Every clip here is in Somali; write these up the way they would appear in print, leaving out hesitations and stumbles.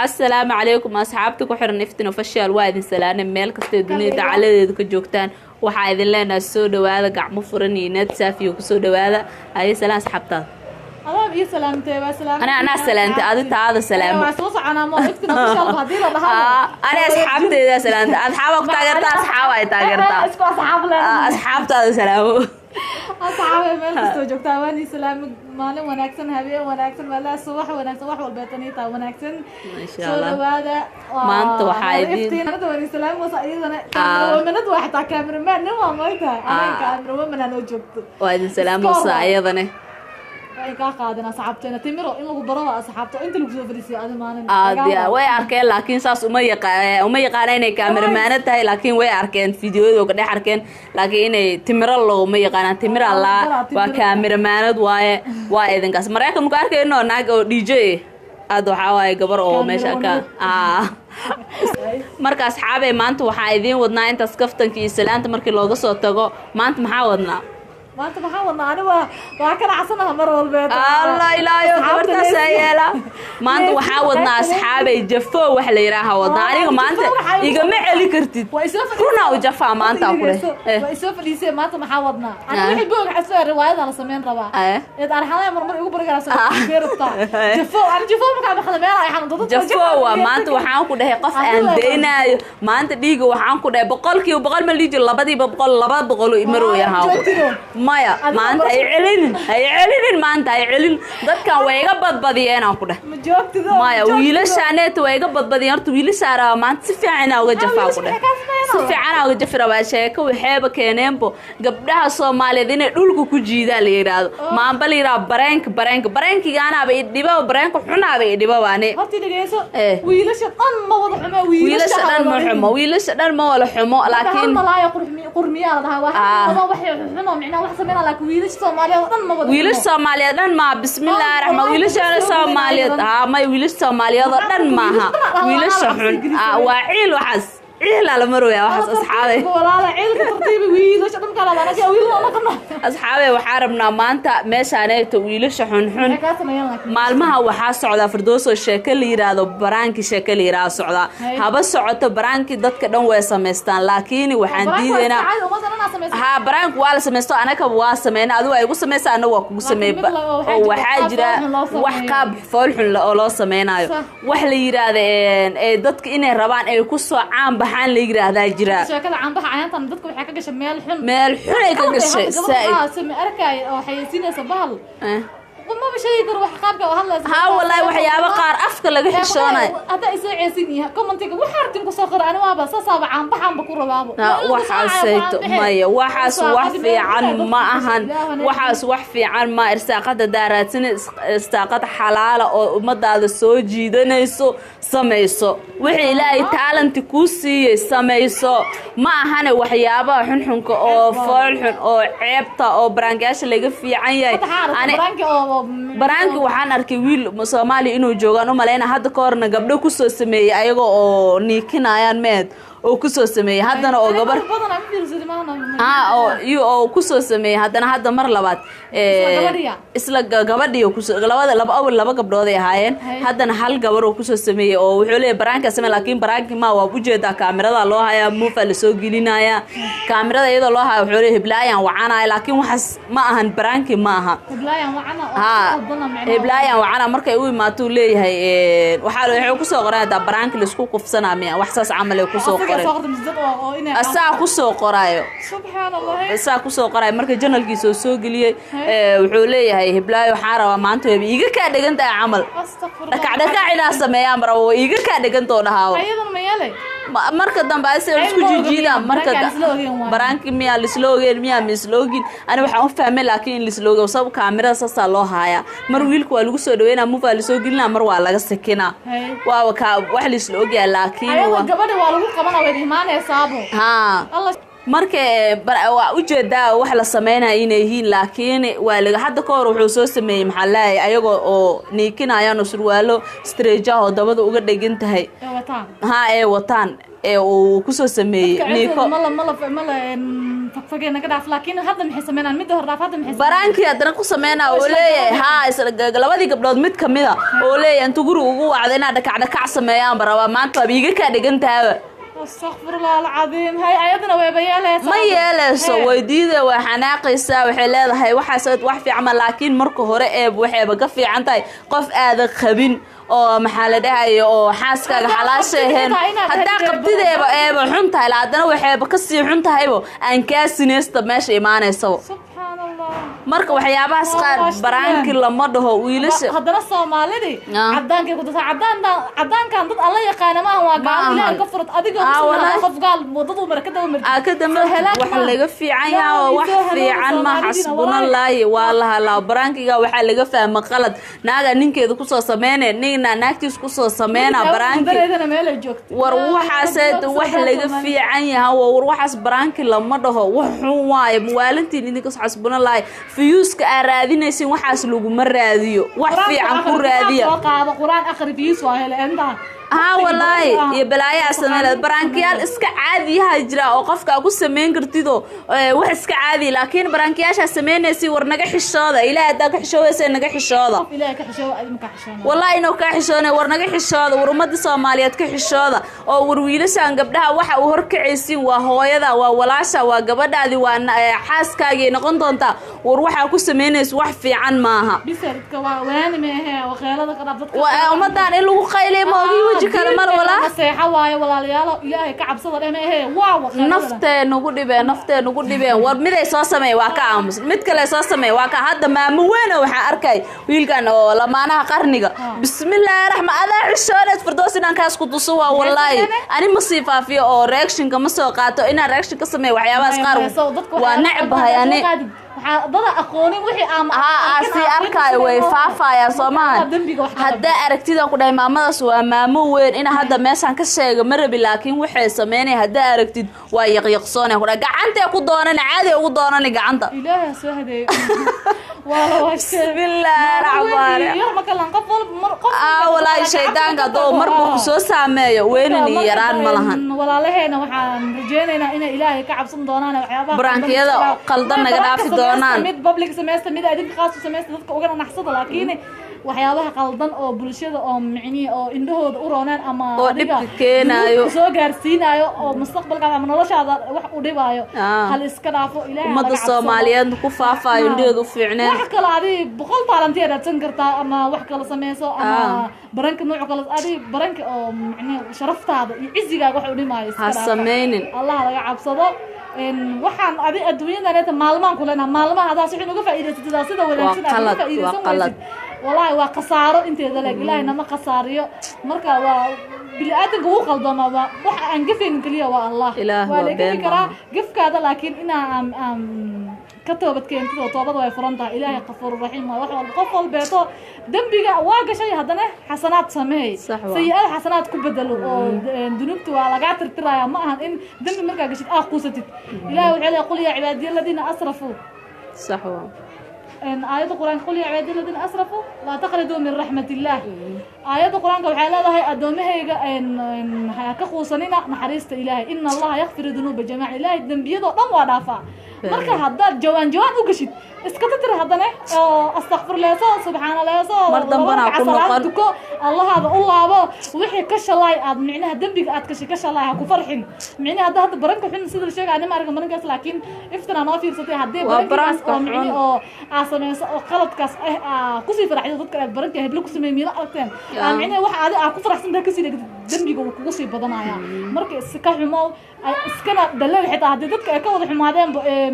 Assalaamu calaykum asxaabta ku xiran Iftin Official, waa idin salaanay meel kastee dunida dacaladeeda ka joogtaan. Waxaa idin leenahay soo dhawaada, gacmo furan iyo need saafiyo kusoo dhawaada. Haye, salaan asxaabtaada. Adaab iyo salaamtee, waa salaam. Anaa salaamtay, adi taada salaamo. Waa soo soconaa mo Iftin Official haddii la dhahaa. Ani asxaabteeda salaamtay, asxaaba ku taageertaa, asxaaba ay taageertaa. Isku asxaab leh. Asxaabtaada salaamo. Asxaabe, meel kastoo joogtaa waan ii salaamay. Maalin wanaagsan, habeen wanaagsan, walaa subax wanaagsan, wax walbeetan ii taa wanaagsan. Masha Soo Allah. dhawaada. Maanta waxaa idin- Iftiin anada waan ii salaamaysa, iyadana camerawomanad waa, xitaa cameraman nin waa moogtahay, aniga camerawoman aan oo joogto. Waa idin salaamaysaa ayadane. Waa kaa qaadin asxaabteena timiro in lagu baro waa asxaabta inta lagu soo fadhiisiyo adi maalin. Aad ya way arkeen, laakiin saas uma yaqa uma yaqaana inay kaameramaano tahay, laakiin way arkeen fiidiyoyada oo ka dhex arkeen, laakiin inay timiro looma yaqaanaan. Timira laa waa kaameramaanad waaye. Waa idinkaas Maraykan muka arkayno naag oo DJ aad waxaa waaye gabar oo meesha ka. Marka asxaabey, maanta waxaa idiin wadnaa intaas kaftanka iyo salaanta markii looga soo tago, maanta maxaa wadnaa? Maanta maxaa wadnaa? Ani waa ka dhacsanaha mar walbeed. Allah ilaayo, gabartaasaa yeela. Maanta waxaa wadnaa asxaabey jafo wax la yidhaaha wadnaa. Aniga maanta igama celi kartid. Waa isoo fadhiisay. Runaa u jafaa maanta ku leh. Waa isoo fadhiisay. Maanta maxaa wadnaa? Ani wixii boog xasoo riwaayada la sameyn rabaa. Eed arxaday mar igu bari karaa beerta jafo. Ani jafo markaa baxda meel ay xanuun dadka. Jafo waa maanta waxaan ku dhahay qof aan daynaayo maanta dhiiga. Waxaan ku dhahay 100% ma dhiiji, labadiiba boqol, 200 imarooyahaa. Maya, maanta hay celinin, hay celinin, maanta hay celin. Dadkan way iga badbadiyeen aan ku dheh. Ma joogtido. Maya, wiilashaaneeta way iga badbadiyeen. Horta wiilashaa rabaa maanta si fiican inaa uga jafaa ku dheh, si fiican aa uga jafi rabaa. Sheeko waxeeba keeneenbo gabdhaha Soomaaliyeed inay dhulka ku jiidaan la yidhaahdo maamba la yidhaahdo bareenka, bareenka, bareenkigaanaaba idhibaba, bareenka xunaaba idhibaba ani. Horta dhegeyso. Wiilasha dhan ma wada xumo. Wiilasha dhan ma xumo, wiilasha dhan ma wada xumo, laakiin malaaya qurmiyaa la dhahaa waa wax xumo micnaha wax sameynaa, laakiin wiilasha Soomaaliyeed oo dhan ma wada. Wiilasha Soomaaliyeed dhan maa, bismillaahi raxmaan, wiilasha Soomaaliyeed haa may, wiilasha Soomaaliyeed oo dhan maaha wiilasha xun. Waa ciil, waxaas ciilaa la marooyaa waxaas asxaabay. Walaala, ciilka tartiibi, wiilasha dhan kala anaga wiil ma naqano. Asxaabay, waxaa rabnaa maanta meeshaaneeto wiilasha xunxun. Maxay kaa sameeyaan laakiin? Maalmaha waxaa socdaa Firdooso sheeke la yidhaahdo baraanki, sheeke la yidhaahdo socdaa. Haba socoto baraanki, dadka dhan way samaystaan, laakiin waxaan diidaynaa. Haa, baraanku waa la samaysto, anaka waa sameyna, adigu ay igu samaysa, anagu waa kugu sameey. Laakiin mid oo waxaa jira wax qaab foolxun oo loo sameynayo. Wax la yidhaahdo ee dadka inay rabaan ay kusoo caan baxaan la yidhaahdaa jira. Sheekada caanbaxa cayaantan dadka waxay ka gashay meel xun. Meel xun ay ka gashay saaid. Same arkay oo xayeysiinaysa bahal maba sheegi karo wax qaabka oo hadlaysa. Haa wallaahi, waxyaabo qaar afka laga xishoonayo. Hadda isoo ceesin yahay commentiga waxa artin ku soo qora, ani waaba saasaaba caanbaxaanba ku rabaabo. Waxaasayto maya, waxaas wax fiican ma ahan, waxaas wax fiican ma. Irsaaqada daaraadsana, irsaaqad xalaala oo ummadaada soo jiidanayso samayso, wixii Ilaahay taalanti kuu siiyey samayso. Ma ahane waxyaabaha xunxunka oo foolxun oo ceebta oo baraankayaasha laga fiican yahay. Baraanki waxaan arkay wiil Soomaaliya inuu joogaan u malayna, hadda ka horna gabdho kusoo sameeyey ayaga oo niikinayaan meed oo kusoo sameeyey, haddana oo gabar oo iyo oo kusoo sameeyey haddana hadda mar labaad isla gabadhii kusoo labada laba awal laba gabdhood ay ahaayeen, haddana hal gabar oo kusoo sameeyey oo wuxuu leeyahay baraanka samee, laakiin baraanki ma waa ujeedaa, kaamirada loo hayaa, muufa lasoo gelinaya kaamirada iyadoo loo hayo. Wuxuu leeyahay heblaayaan wacanaya, laakiin waxaas ma ahan baraanki, ma aha. Ha, heblaayaan wacana markay u imaatuu leeyahay waxaa waxay kusoo qoray hadaa baraanki laisku kufsanaa miya, wax saas camal ay kusoo qoray, asaa kusoo qoraayo, asaa kusoo qoraayo. Marka janalkiisa oo soo geliyey wuxuu leeyahay heblaayo waxaan rabaa maanta wayba iiga kaa dhegan tahay camal, dhakac dhakac inaa sameeyaan rabo, way iiga kaa dhegantoo dhahaabo. Marka dambe ase isku jijiidaan marka baraanki miyaa lisla ogeen, miyaa misla ogin, ani waxaan u fahmay laakiin in lisla ogen, sabab kaamirada saasaa loo haayaa. Mar wiilka waa lagu soo dhaweynaa, mufaa lasoo gelinaa, mar waa laga sakinaa, waaba kaa wax lisla ogyaa, laakiin haa marka waa ujeedaa wax la sameynaya inay yihiin, laakiin waa laga. Hadda ka hor wuxuu soo sameeyey maxaa laayay ayagoo oo niikinayaan oo surwaalo streejaha oo dabada uga dhegan tahay ha ee wataan ee uu kusoo sameeyey niiko. Fogfogee naga dhaaf, laakiin hadda maxay sameynaan? Midda hor dhaaf, hadda maxay? Baraankii haddana ku sameynaa oo leeyahay haa, labadii gabdhood mid kamida oo leeyahay intuu guriga ugu wacda inaad dhakac dhakac sameeyaanba rabaa maanta, waaba iiga kaa dhigan tahaaba. Astaqfirullah alcadiim. Hay, ayadana wayba yeelaysaa? Ma yeelayso, way diida, waa xanaaqaysaa, waxay leedahay waxaas wax fiican ma. Laakiin marka hore ee waxayba ka fiican tahay qof aadan qabin oo maxaa la dhahaya oo xaaskaaga xalaasha ahayn. Haddaa qabtideeba eeba xun tahay, la haddana waxayba kasii xun tahaybo aan kaa sinaysta meesha imaanaysaba. Subxaan Allah. Marka waxyaabahaas qaar baraanki lama dhaho wiilasha. Haddana Soomaalidii cadaankay ku dartaa. Cadaan, cadaankan dad alla yaqaana maaha, waa gaal. Ilaahay ka furad adiga muslim, qof gaal wadadu mara ka daba martid. Aa ka damba wax laga fiican yaha oo wax fiican ma. Xasbunallaahi, waa la halaa. Baraankiga waxaa laga fahma qalad. Naaga ninkeeda kusoo sameyne, nina naagtiis kusoo sameyna baraanki. War waxaase wax laga fiican yaha. War waxaas baraanki lama dhaho, wax xun waaye. Muwaalintiin idinka, xasbunallaahi, fiyuuska aa raadinaysin waxaas laguma raadiyo, wax fiican ku raadiya. Haa walaahi, iyo balaayaa sameyn. Baraankiyaal iska caadiyaha jira oo qofka ku sameyn kartidoo wax iska caadiya, laakiin baraankiyaashaa sameynaysi, war naga xishooda. Ilaah haddaa ka xishoodaysa, naga xishooda. Wallahi inuu kaa xishoonay. War naga xishooda, war ummadda Soomaaliyeed ka xishooda, oo war wiilashan gabdhaha waxa uu horkacaysiin waa hooyada, waa walaasha, waa gabadhaadi, waa xaaskaagii noqon doontaa. War waxaa ku sameynaysa wax fiican maaha. Ummadan in lagu qayliy moogi weji kale mal walaa. Naftee nagu dhibeen, naftee nagu dhibeen. War miday soo sameey waa ka aamus, mid kale soo sameey waa ka. Hadda maamo weyn waxaa arkay wiilkan oo lamaanaha qarniga. Bismillaahi raxma, adaa xishooneed. Firdoos, inaan kaas ku tuso waa wallaahi. Ani ma sii faafiyo oo reactionka ma soo qaato. Inaan reaction ka sameeyo waxyaabahaas qaar waa necbahay ani. Haa, sii arkaayo way faafayaan soomahan. Haddaa aragtidaan ku dhahay maamadaas waa maamo weyn, ina hadda meeshaan ka sheega ma rabi, laakiin waxay sameynaya haddaa aragtid waa yaqyaqsoonaya ku dhahay. Gacantee ku doonani, caadi ugu doonani gacanta. Bismillaahi raxmaani. Walaahi shaydaanka haddoo markuu kusoo saameeyo, weynin iyo yaraan ma lahan. Walaalaheena waxaan rajeynaynaa inay Ilaahay ka cabsan doonaan, waxyaabaha baraankiyada qaldan naga dhaafi doonaan. Mid public sameysta, mid adinka khaas u sameysta, dadka ugana naxsada, laakiin waxyaabaha qaldan oo bulshada oo micnihi oo indhahooda u roonaan ama oo dhibka keenaayo, soo gaarsiinayo oo mustaqbalkaada ama noloshaada wax u dhibaayo, hal iska dhaafo. Ilaahay ummadda Soomaaliyeed ku faafaayo, indhahooda u fiicneen. Wax kale adi 100 taalantiya raadsan kartaa ama wax kale sameyso ama baranka nooc kale adi baranka oo micnihi sharaftaada iyo cizigaaga wax u dhimaayo iska ha sameynin. Allah laga cabsado. Waxaan adi adduunyadan maalmaan ku leenaha, maalmaha hadaa si xun uga faa'iidaysatid, sida wanaagsan aad uga faa'iidaysan waysid, wallahi waa khasaaro inteeda leeg. Ilaahay nama khasaariyo. Marka waa bini aadamka wuu qaldamaa, waa waxa aan gafaynin keliya waa Allah. Waa la gafi karaa gafkaada, laakiin inaa ka toobad keentid oo toobada way furan tahay. Ilaahay qafuur raxiim waa. Wax walba, qof walbeeto dembiga waa gashay, haddana xasanaad sameey, sayi-ada xasanaad ku bedelo, oo dunuubta waa lagaa tirtiraya. Ma ahan in dembi markaa gashid aa quusatid. Ilahay wuxuu leeyahay: qul yaa cibaadiya aladiina asrafuu. Sax waa. Aayadda Qur-aanka: qul yaa cibaadiya aladiina asrafuu laa taqniduu min raxmat illah. Aayadda Qur-aanka waxay leedahay: addoomahayga ha ka quusanina naxariista Ilaahay. Ina Allaha yakfiru dunuuba jamiica. Ilaahay dembiyadoo dhan waa dhaafaa. Marka haddaad jawaan jawaan u gashid, iska titir haddana oo astakfirleyso, subxaanaleyso, mar dambana ku noqon, duko, Allahaada u laabo. Wixii ka shalaay aad micnaha dembiga aad gashay ka shalaay, ha ku farxin. Micnaha hadda baranka xun sida la sheegay, anima arkan barankaas, laakiin iftan aa noo fiirsatay. Haddii barankaas oo micni oo aa sameyso oo qaladkaas ah aa kusii faraxdo, dadka aad baranka heblo ku sameey miila aragteen, aa micnaha waxa adi aa ku faraxsantahay kasii dhegtid, dembiga wuu kugu sii badanaya. Marka iska xumo, iskana dalal. Xitaa haddii dadka ay ka wada xumaadeen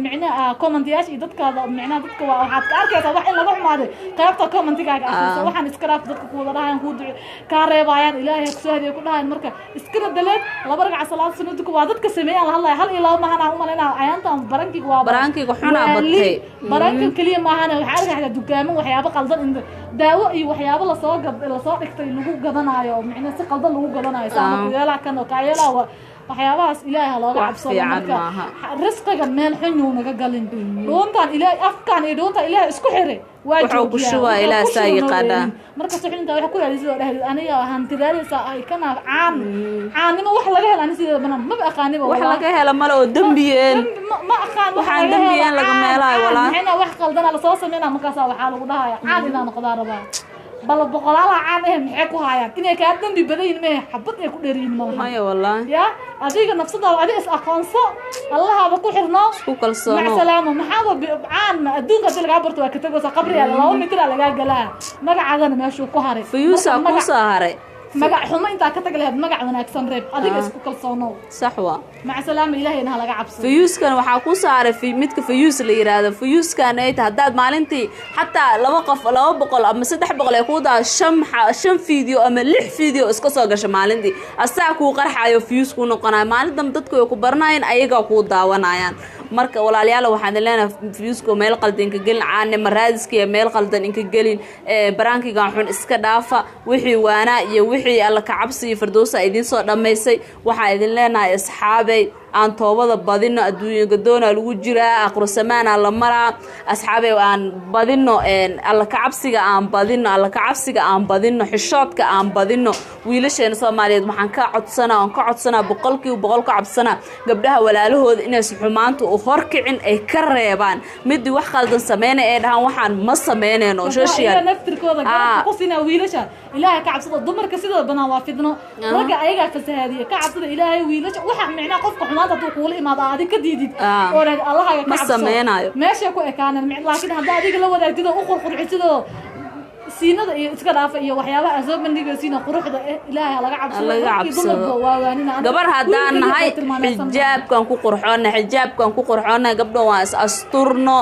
micnaha commentayaasha iyo dadkaada, micnaha dadka waa waxaad ka arkaysaa wax in laga xumaaday qaybta commentigaaga akhriso. Waxaan iska dhaaf, dadka ku wada dhahayan, kuu duco kaa reebaayaan, Ilaahay kusoo hadiya ku dhahayan. Marka iskana daleed, laba ragca salaad sunna duko. Waa dadka sameeyaan la hadlaya, hal iyo laba maahan aan umalaynaa. Ayaantan barankiga waa barankiga xunaa batay. Baranka keliya maahane, waxaa arkay xataa dukaamo waxyaabo qaldan in daawo iyo waxyaabo lasoo gad lasoo dhigtay lagu gadanayo, micnaha si qaldan lagu gadanayo, saama kuyeelaa kan oo kaayeelaa. Waxyaabahaas Ilaahay ha looga Wax cabsado. fiican Marka maaha. Risqiga meel xun yuu naga galin. Dhuuntaan Ilaahay, afkaan iyo dhuuntaan Ilaahay isku xiray waa Wuxuu ku joojiyaa. shubaa Wuxuu Ilaah ku saa shubana yaqaanaa. weyn. Marka suxun intaa wax ku raadisay oo dhahday aniga hanti raadaysa ay kana caan caanimo wax laga helo, ani sideeda banaan maba aqaaniba Wax wallahi. laga helo male oo dembiyeen. Dambi ma aqaan wax Waxaan laga dembiyeen helo. laga Caan, meelayo, caan. walaa. Maxayna wax qaldana lasoo sameynaa, markaasaa waxaa lagu dhahaya caan inaa noqdaa rabaa. Bal boqolaala caan eh maxay ku hayaan? Inay kaa dambi badan yihiin mehe, xabad ay ku dheer yihiin malaha. Maya wallaahi. Ya adiga nafsadaada adiga is aqoonso, Allahaaba ku xirno, Ku kalsoono. Mac salaamo. Maxaaba caan adduunka hadii lagaa barto waa ka tegaysa, qabriga 2 mitir aa lagaa galaa, magacaagana meeshuu ku haray. Fuyuusaa Marka kuu soo haray. Magac xumo intaa ka tag lahayd, magac wanaagsan reeb, adiga isku kalsoonow. Sax waa. Mac salaama, Ilaahayna ha laga cabsado. Fuyuuskan waxaa ku saaray midka fuyuus la yiraahdo. Fuyuuskan ay tahay haddaad maalintii xataa laba qof 200 ama 300 ay kuu daa shan video ama lix video iska soo gasha maalintii, asaa kuu qarxayo, fuyuus kuu noqonayo. Maalin dambe dadku way ku baranayaan, ayagaa kuu daawanayaan. Marka walaalayaal, waxaan idin leenahay fuyuuska meel qaldan inka gelin, caanima raadiska iyo meel qaldan inka gelin, prankigan xun iska dhaafa. Wixii waanaa iyo wixii Alla ka cabsi iyo Firdowsa idiin soo dhammaysay. Waxaan idin leenahay asxaabay, aan toobada badino. Adduunya gadoona lagu jiraa, aqrusamaana la maraa. Asxaabay, aan badino Alla ka cabsiga, aan badino Alla ka cabsiga, aan badino xishoodka, aan badino. Wiilasheena Soomaaliyeed waxaan ka codsanaa, oon ka codsanaa, 100% ka codsanaa, gabdhaha walaalahooda inaysan xumaanta u horkicin, ay ka reebaan. Midii wax qaldan sameynay ee dhahaan waxaan ma sameynayno social. Iyaga naftirkooda garabka ku siinaa wiilasha. Ilaahay ka cabsada. Dumarka sidooda banaan waa fidno, ragga ayagaa fasahaadiya. Ka cabsada Ilaahay. Wiilasha waxa micnaha qofka xumaanta hadduu kuula imaado aad adiga ka diidid oo dhahid Allahaaga ka Ma cabso, sameynayo. Meeshay ku ekaaneen. Laakiin haddaa adiga la wadaagtid oo u qurqurxisid oo siinada iyo iska dhaafa iyo waxyaabaha aan soo bandhigaysiina quruxda eh, Ilaahay ha laga cabsado. Laga Rag iyo cabsado. dumarba waa waanina. Aniga Gabar haddaan wiilkaliya nahay bay tilmaameysan. Xijaabkan ku qurxoona, xijaabkan ku qurxoona. Gabdho, waan is asturno.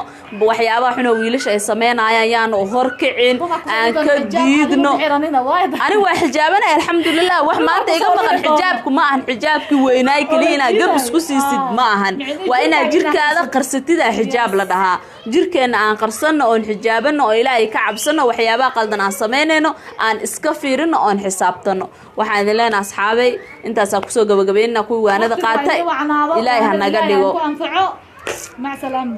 Waxyaabaha xunoo wiilasha ay sameynayaan yaanu horkicin, Dumarku aan sidoo ka xijaab adigu diidno. ma xiranina, waay. Ani waa xijaabanay, alxamdulilah. Wax maanta iga soo maqan dhigi doona. Xijaabku ma ahan xijaabkii weynaay keliya inaad gab isku siisid, ma ahan. Waa inaad jirkaada qarsatida xijaab la dhahaa. Jirkeenna aan qarsanno oon xijaabano oo Ilaahay ka cabsano. Waxyaabaha qaldan aan samaynayno aan iska fiirino oon xisaabtano. Waxaan idin leenahay asxaabay, intaasaa kusoo gabagabeynana. Kuwii waanada Waqtiga ha qaatay idin wacnaado, Ilaahay ha waanada naga Ilaahay dhigo. ha ku anfaco. Mac salaama.